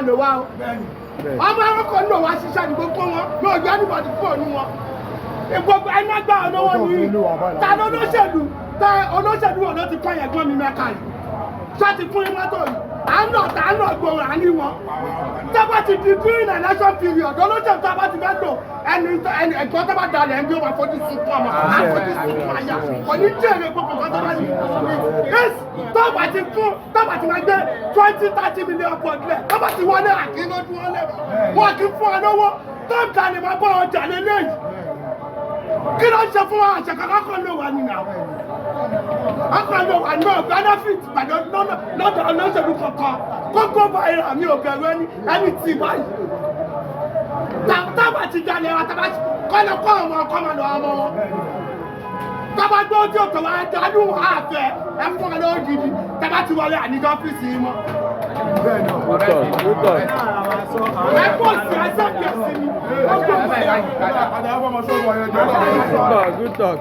máa lò wá o. Ọmọ àwọn kan lò wá ṣiṣẹ́ ní gbogbo wọn, yóò yọ anybody kúrò ní wọn. Gbogbo ẹni gbà olówó ní ta ló lóṣèlú tẹ olóṣèlú wọn ló ti kọ́ yẹn gbọ́n mi mẹ́ka yìí ṣé ti fún yín mọ́tò yìí? À ń lọ tà, ń lọ gbòòrò, à ń ní wọn. Tẹ́bá ti di during election period, olóṣèlú tó bá ti fẹ́ lò, ẹni ẹni ẹ̀gbọ́n tó bá dalẹ̀, ẹni ó máa fojú sunkún ọmọ, á fojú sunkún àyà, kò ní jèrè gbogbo nǹkan tó bá ní. Yes, tó bá ti fún, tó bá ti máa gbé 20, 30 million pọ̀ díẹ̀, tó bá ti wọlé, àkínlójú wọn lẹ̀, wọn kì í fún ọ lówó tó ń ta lè máa bọ́ ọjà lélẹ́yìí. Kí ló ń ṣe fún wa? Àṣẹ kankan kan ló wà nínú àwọn ọkọ̀ ló wà náà benefit pẹ̀lú lọ́dọ̀ olóṣèlú kankan. Kókó báyìí, mi ò bẹ̀rù ẹni tí báyìí tábà ti jalè wa, tábà kọ́lọ̀ kọ́ ọmọ ọkọ́ máa lọ ọmọ wọn, tábà gbọ́ ojú òtò wa dánú àfẹ́ ẹ fún wa lọ́wọ́ gidi. Tábà ti wọlé, àníjọ́ ọ́fíìsì yìí mọ́. Good talk, good talk. Ẹ pọ̀ sí ẹsẹ̀ bí ẹsẹ̀ mi ó gbọ́ báyìí. Good talk, good talk.